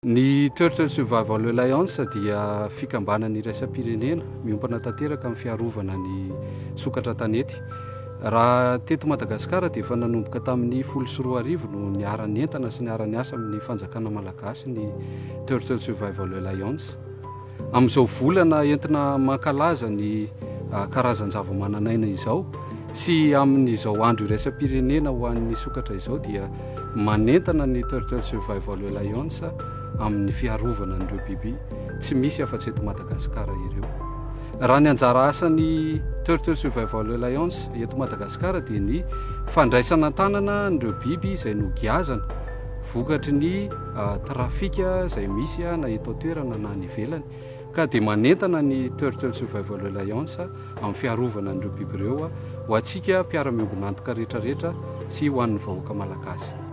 Ny Turtle Survival Alliance dia fikambanana iraisam-pirenena miompana tanteraka amin'ny fiarovana ny sokatra an-tanety. Raha teto Madagasikara dia efa nanomboka tamin'ny 2010 no niara-nientana sy niara-niasa amin'ny fanjakana malagasy ny Turtle Survival Alliance. Amin'izao volana entina mankalaza ny karazan-javamananaina izao sy amin'izao andro iraisam-pirenena ho an'ny sokatra izao dia manentana ny Turtle Survival Alliance amin'ny fiarovana an'ireo biby tsy misy afa-tsy eto Madagasikara ireo. Raha ny anjara asan'ny Turtle Survival Alliance eto Madagasikara dia ny fandraisana an-tanana an'ireo biby izay nogiazana vokatry ny trafika izay misy na eto an-toerana na any ivelany ka dia manentana ny Turtle Survival Alliance amin'ny fiarovana an'ireo biby ireo ho antsika mpiara-miombon'antoka rehetrarehetra sy ho an'ny vahoaka malagasy.